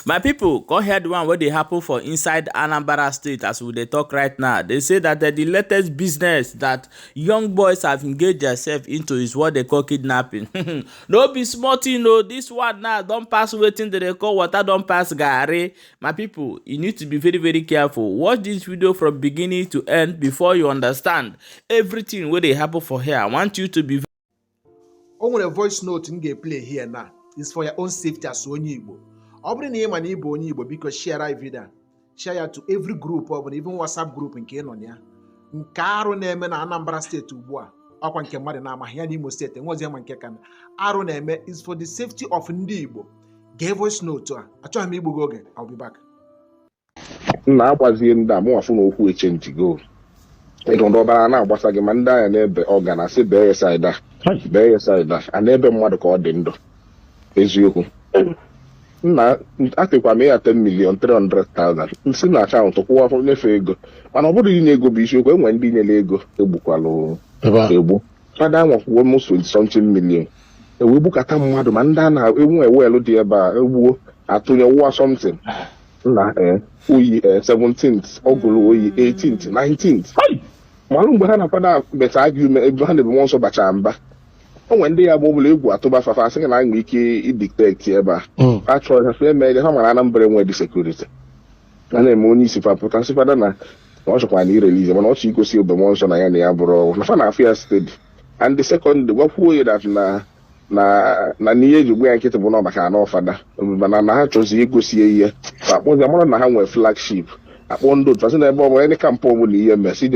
My pipo, come hear the one wey dey happen for inside Anambra State as we dey talk right now. They say that the latest business that young boys have engaged themselves into is what they call kidnapping. No be small thing o, this one now don pass wetin dem dey call water don pass garri. My people, you need to be very very careful. Watch this video from beginning to end before you understand everything wey dey happen for here. I want you to be O nwere voice note m ga-eplay here now is for your own safety as onye Igbo. Ọ bụrụ na ị ma na ị bụ onye Igbo, biko share video a. Share ya to every group ọ bụla, even WhatsApp group nke ị nọ na ya. Nke arụ na-eme na Anambra Steeti ugbu a, ọkwa nke mmadụ na-amaghị ya n'Imo Steeti enwezi ma nke ka arụ na-eme is for the safety of ndị Igbo. Gee voice note a, achọghị m igbu gị oge. I'll be back. Nna, agbazie ndị a mụnwa fụ na okwu echenjigo. Ịdụ ndị ọbara na-agbasa gị ma ndị anya na-ebe ọga na asị bee ya side a, bee ya side a, a na-ebe mmadụ ka ọ dị ndụ. Eziokwu, nna, atịkwa m ya 10 million 300,000 nsi na akaụntụ kwụwa nyefe ego, mana ọ bụrụ inye ego bụ isiokwu. Enwere ndị nyere ego egbukwalụ egbu. Fada nwakwuo almost 20 something million, ewee gbukata mmadụ. Ma ndị a na-enwe ewelu dị ebe a egbuo atụnye wụwa something. Nna, ee, oyi, ee, 17th ọ gụrụ oyi, 18th, 19th, malụ mgbe ha na fada beta argument ebe ha na-ebu mmụọ nsọ bacha mba. O nwere ndị ya bụ ọbụla egwu atụba fafa, asị gị na nwere ike idetect ebe a. Ha chọrọ ha eme ha mara Anambra enwe dị security a na-eme. Onye isi fa pụta sị fada na ọ chọkwara na irelease, mana ọ chọ igosi obe mmụọ nsọ na ya na ya bụrụ na fa na-afụ ya steady. And the second gwakwuo ya that na n'ihe eji gbu ya nkịtị bụ na maka anọ fada, mana na ha chọzi igosi ya ihe. Akpọzi amara na ha nwere flagship, akpọ ndị otu asị na ebe ọ bụla ndị camp ọbụla ihe mee, asị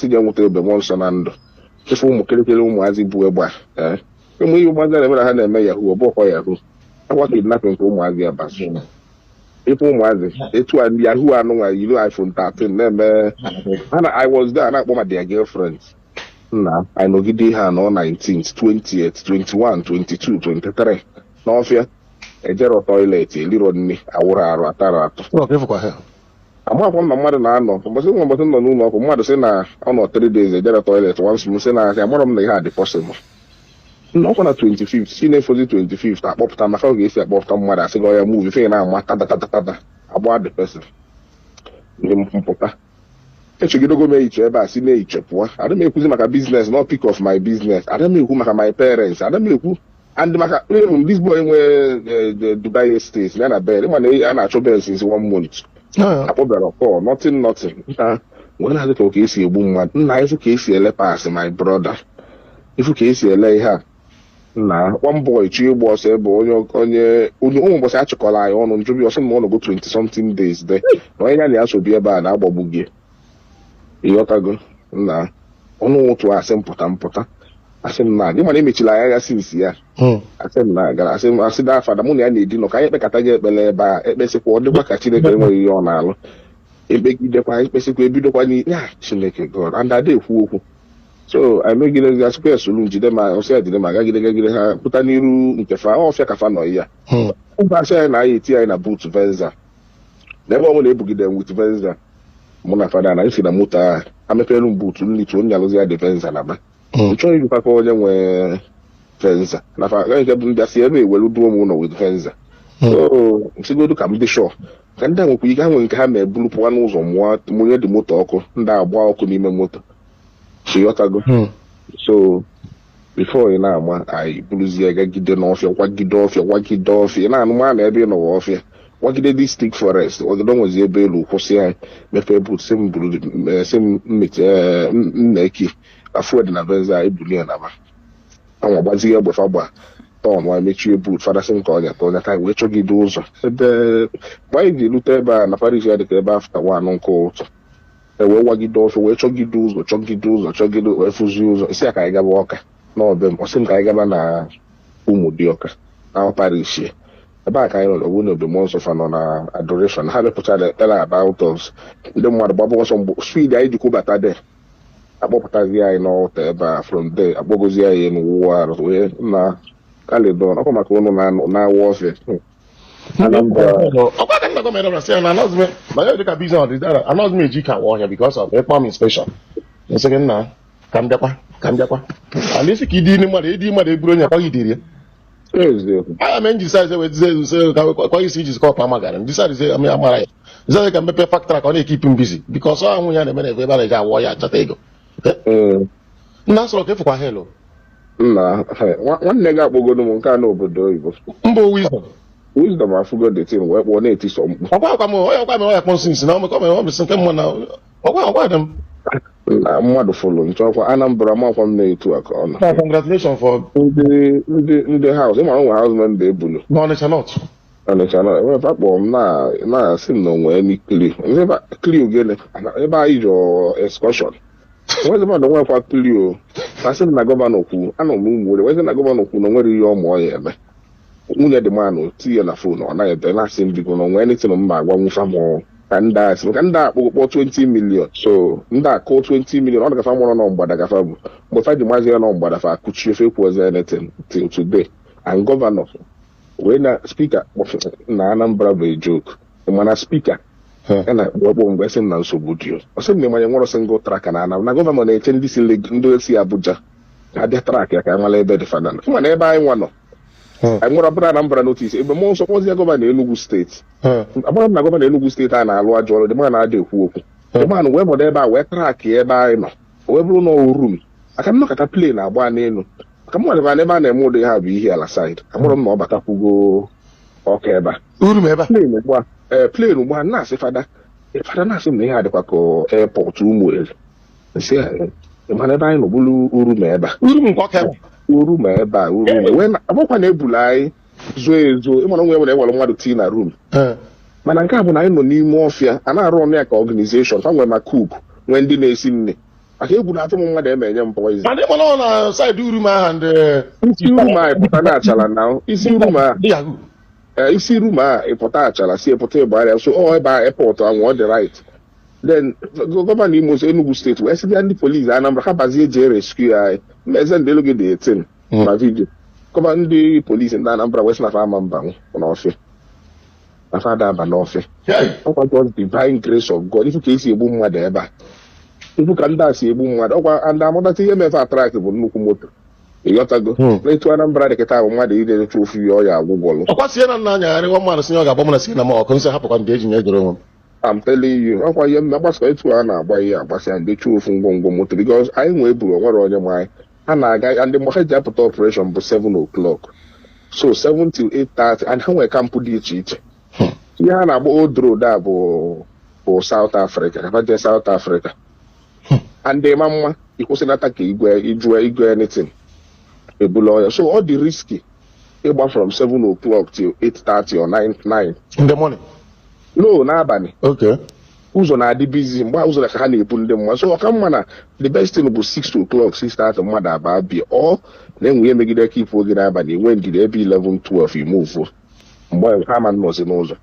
je nweta obe mmụọ nsọ na ndụ. Ife ụmụ kịrịkịrị ụmụazị bụ egbe a, ụmụ ihe ụmụazị na-eme na ha na-eme yahoo, ọ bụkwa yahoo, akwa kidnapping ka ụmụazị abazi. Ife ụmụazị etu a yahoo anụnwa yiri iPhone 13 na-eme ha na I was there na-akpọ ma their girlfriends. Nna, anyị nọgide ihe a nọ 19th, 20th, 21, 22, 23 n'ọfịa, ejero toilet, eliro nri, awụrụ arụ, atara atụ. Amakwa m na mmadụ na-anọ mbọsị nwa mbọsị nọ n'ụlọ ọkụ. Mmadụ sị na ọ nọ 3 days ejere toilet once. M sị na amarọ m na ihe a dị possible. Nna, ọkwa na 25th si na-efozi 25th akpọpụta maka ọ ga-esi akpọpụta mmadụ, asị gị ọya move ife na-ama tatatatata agba the person. Ndị mpụta echegidego m ehicha ebe a si na-ehiche pụọ. Ada m ekwuzi maka business, not pick of my business. Ada m ekwu maka my parents, ada m ekwu and maka even this boy nwe Dubai Estate ya na bed ịma na a na-achọ bed since one month, akpọbara call, nothing, nothing. Nna, nwere na-adị ka esi egbu mmadụ. Nna, ifu ka esi ele paasị, my brother, ifu ka esi ele ihe a. Nna, one boy chi ịgba ọsọ ebe onye ụmụ ụbọchị achịkọrọ anyị ọnụ njụbi ọsọ ma ọ nọgo 20 something days de na onye ya na ya so bi ebe a na-agbagbu gị. Ịghọtago? Nna, ọnụ ụtụ asị mpụta mpụta, asị m na gị mana emechila anya ya since ya. Asị m na gara, asị m asị da fada mụ na ya na-edi nọ ka anyị ekpekata gị ekpere ebe a, ekpesịkwa ọ dịkwa ka Chineke enweghị ihe ọ na-alụ, ekpegidekwa, ekpesịkwa, ebidokwa n'ihe ya. Chineke God and ada ekwu okwu. So anyị megidezi, asịkwa ya solu njide ma ọsị ya jide ma gagide gagide ha pụta n'iru nke fa ọfịa ka fa nọ ya ụba. Asị anyị na anyị eti anyị na boot Venza na ebe ọbụla ebugide m with Venza. Mụ na fada na esi na moto a amepere m boot nlituo nyalụzi ya dị Venza na ba nchọghị ijikwa onye nwe Venza na fa nke bụ mbịa si ebe ewelu duo m ụlọ with Venza. So nsigodu ka m dị sure ka ndị a nwekwa ike ha nwere nke ha ma eburu pụwa n'ụzọ mụọ mụnye dị moto ọkụ, ndị agba ọkụ n'ime moto. Ịghọtago? So before ị na-ama, anyị buruzie gagide n'ọfịa, kwagide ọfịa, kwagide ọfịa. Ị na-anụ ma na ebe ị nọwa ọfịa, kwagide district forest, kwagide nwezi ebe elu kwụsị anyị, mepee boot, sị m buru, sị m mmechi nna eki na fuel dị na Venza, ebuli ya na ba anwa gbazie egbe fa gba tọn wa mechie boot. Fada sị m ka ọnya ta ọnya ta wee chọgide ụzọ ebe mgbe anyị ji rute ebe a na parish ya dịka ebe after 1 nke ụtụ, e wee wagide ọsọ, wee chọgide ụzọ, chọgide ụzọ, chọgide, wee fụzie ụzọ. Isi ya ka anyị gaba Ọka n'ọbe m, ọsị m ka anyị gaba na Ụmụdịọka na parish ebe a ka anyị nọ. Ọbụ na obe mmụọ nsọ fa nọ na adoration, ha mepụtara ekpere about us. Ndị mmadụ gbaba ọsọ mgbe speed anyị ji kwubata de akpọpụtazi anyị n'ọta ebe a. From there akpọgozi anyị n'ụwa arụ wee na kalidon ọkwa maka ụnụ na-awa ọfịa Anambra. Ọkwa ka nna gọọmenti ọbụla sị ya na anọghịzi m ma ya dịka biznes ọdịda, anọghịzi m eji ka awa ọhịa because of ịkpọ m inspection. Nsị gị nna, ka m bịakwa, ka m bịakwa and isi ka ịdị mmadụ ịdị mmadụ eburu onye akwaghị idiri ya. Eziokwu. Anya mee nji size wee dize se ka kwa isi iji kọpụ amagara m decide say am amara ya decide ka mmepe factory ka ọ na-ekeep m busy because ọ ahụ ya na-eme na ebe a na-eji awọ ya achọta ego. Nna sọrọ ka ịfụkwa helo. Nna, nwanne gị akpọgodo m nke a n'obodo oyibo. Mba, Wisdom. Wisdom afụgo the thing wee kpọọ na-etiso mkpu. Ọkwa ọkwa m onye ọkwa mere ọya kpọ nsị na ọmekọ mere ọmesị nke mmụọ na ọkwa ọkwa dị m. Na mmadụ fụlụ nchọkwa Anambra makwa m na-etu a ka ọ nọ. Na congratulations for Ndị house, ịmara onwe house member ebulu. n'Ọnịcha North. Ọnịcha nọ ebe akpọrọ m na-asị m na onwe ni clue. Clue gịnị? Ebe anyị jọ excursion. Nwezi mmadụ nwekwa clue o. Asị m na governor kwu, anọ m ụmụ were wezi na governor kwu na o nwere ihe ọmụ ọ ya eme. Nwunye dị manụ tinye na phone, ọ naghị ebe na-asị m biko na onwe anything m ma agwa nwụfa m ka ndị a sị ka ndị a kpọkpọ 20 million, so ndị a kụọ 20 million, ọ dịgafa mụrụ nọ mgbada gafa bụ mgbe fa ji mazi ya nọ mgbada fa akụchi ofe kwuozi anything till today. And governor wee na speaker na Anambra bụ a joke, mana speaker ya na akpọ mgbe sị m na nsogbu dị, ọ sị m na ịmanye nwere single track na Anambra, na governor na-eche ndị si ndị si Abuja ka abịa track ya ka nwale ebe dị fada ịma na ebe anyị nwa nọ. Anyị nwere ọbụla Anambra notice ebe mmụọ nsọ kpọzie governor Enugu State. Agbara m na governor Enugu State a na-alụ ajọ ọrụ dị ma na-ada ekwu okwu dị man wee nọdụ ebe a wee track ebe anyị nọ, wee bụrụ na room aka nnọkọta plane agba n'elu maka m nwadịkwa n'ebe a na-eme ụdị ha bụ ihe ala side amụrụ m na ọ batakwugo ọka ebe a. Uru m ebe a. Plane ugbu a, ee, plane ugbu a na-asị fada fada na-asị m na ihe a dịkwa ka airport Ụmụeri nsị mana ebe anyị nọ bụrụ uru ma ebe a. Uru m nke ọka ebe. Uru ma ebe a, uru ma wee agbakwa na ebulu anyị zoo ezo, ịmara onwe nwere ewere mmadụ tii na room, mana nke a bụ na anyị nọ n'ime ọfịa a na-arụ ọnụ ya ka organization fa nwere ma cook, nwee ndị na-esi nri, maka egwu na-atụ m mmadụ eme enye m poison. Mana ịma na ọ na side uru m aha ndị Isi uru ma ịpụta na achala na isi uru ma ndị yahoo. Isi uru ma ịpụta achala si ịpụta ịgbagharịa, so ọ ebe a airport ahụ ọ dị right. Then governor Imo Enugu State wee sị ndị polisi Anambra ha bazie jee rescue anyị. Mmeze ndị elu gị dị 18 na video kọba ndị polisi ndị Anambra wee sị na fa ama mba n'ọfịa, na fa ada aba n'ọfịa. Ọkwa just divine grace of God. Ifu ka esi egbu mmadụ ebe a, ifu ka ndị a si egbu mmadụ, ọkwa and amụtata ihe mefe attract bụ nnukwu moto, ịghọtago? Na etu Anambra dị kịta bụ mmadụ ide chụ ofu ihe ọya agwụgwọlụ. Ọkwa sie na nna anyagharị nwa mmadụ si ya ọ ga-agba m na sie na m ọkụ nsị hapụkwa ndị eji nye jere onwe m. I'm telling you, ọkwa ihe mme agbasa etu a na-agba ihe agbasa ndị chụọ ofu ngwongwo moto because anyị nwee eburu onwere onye ma anyị ha na-aga ndị mgbe ha ji apụta operation bụ 7 o'clock, so 7 till 8:30, and ha nwere camp dị iche iche. Ihe ha na-agba old road a bụ South Africa ka ha jee South Africa and ịma mma ịkwụsịnata ka igwe ijue igwe anything ebula ọya, so ọ dị risky ịgba from 7 o'clock till 8:30 or 9 9 In the morning? No, n'abalị. Okay. Ụzọ na-adị busy mgbe ụzọ ka ha na-ebu ndị mmadụ, so ọka mma na the best thing bụ 6 o'clock, 6:30 mmadụ aba bịa ọ na-enwe ihe megide ka ifu oge n'abalị enwe ndidi ebe 11 12 imuvuo mgbe ha ma nọzi n'ụzọ.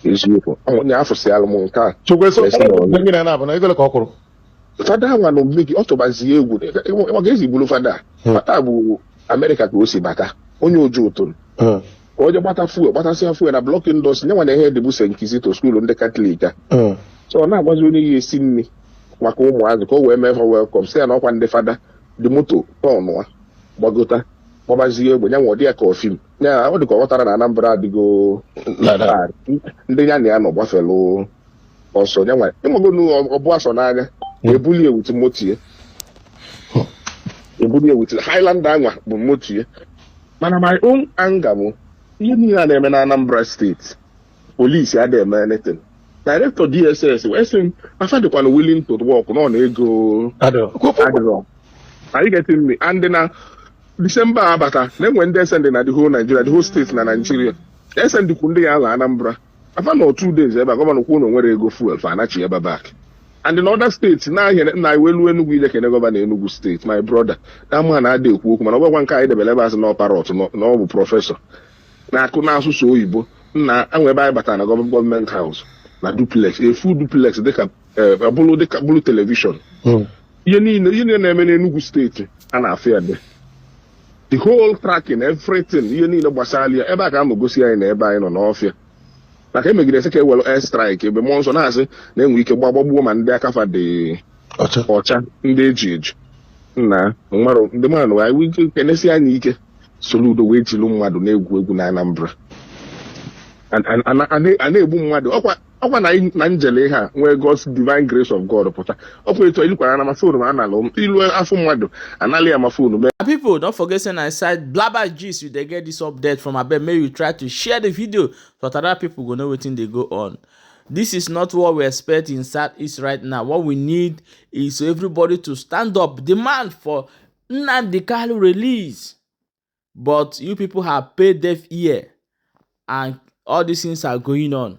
Eziokwu, onye afụsịalụ m nke a. Chukwu eso. Esi na onye. Gị na na-abụ na ego ole ka ọ kwụrụ? Fada nwa na omume gị ọ tụbazie egwu ọ ga-ezi bulu fada. Fada bụ Amerịka ka o si bata, onye oju ụtụ ka onye gbata fuel, gbatasịa fuel na block industry nye nwa na ihe dịbụ St. Kizito school ndị Katọlik a. So ọ na-agwazi onye ya esi nri maka ụmụazị ka o wee mee ha welcome, sị ya na ọkwa ndị fada dị moto tọnụa gbagota gbabazie egbe nya nwa ọ dị ya ka ofim ya ọ dị ka ọ ghọtara na Anambra adịgo Like ndị ya na ya nọ gbafelụ ọsọ nya nwa ịmago ọ bụ asọ n'anya ebuli ewuti motie ebuli ewuti Highlander anwa bụ motie. Mana my own anger bụ ihe niile a na-eme na Anambra State, polisi adịghị eme anything. Director DSS wee sị m afa dịkwana willing to work nọ na ego Adịrọ. adịrọ. Are you getting me? And na December abata na-enwe ndị SND na the whole Nigeria, the whole state na Nigeria SND kwu ndị ya ala Anambra afa nọ 2 days ebe a, governor kwuo na o nwere ego fuel fa anachi ebe back. And in other states na-ahịa na iwelu Enugu ije kene governor Enugu State, my brother, na ama na ada ekwu okwu, mana ọ gwakwa nke anyị debere ebe asị na ọ parrot na ọ bụ professor na-akụ n'asụsụ oyibo nna anwe ebe anyị batara na government house na duplex, a full duplex dịka bụrụ dịka bụrụ television. Ihe niile na-eme n'Enugu State a na-afụ ya dị the whole tracking, everything, ihe niile gbasara ya ebe a ka a gosi anyị na ebe anyị nọ n'ọfịa maka emegide sị ka ewere air strike ebe mmụọ nsọ na-asị na-enwe ike gbagbagbuo ma ndị akafa dị ọcha. Ọcha ndị eji eji nna mmadụ ndị mmadụ anyị kenesi anyị ike. Soludo wee jiri mmadụ na-egwu egwu na Anambra. A na-egbu mmadụ ọkwa na njele ihe a nwee God's divine grace of God pụta ọkwa etu ilukwara na ma phone ma analụ m ilu afọ mmadụ analị ya ma phone mee. And people, don't forget say na inside Blabber Gist you dey get this update from. Abeg, make you try to share the video so that other people go know wetin dey go on. This is not what we expect in Southeast right now. What we need is everybody to stand up, demand for Nnamdi Kanu release. But you people have paid deaf ear and all these things are going on.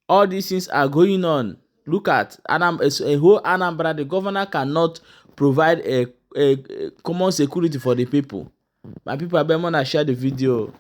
All these things are going on. Look at Anam, a whole Anambra, the governor cannot provide a common security for the people. My people, abeg, una share the video.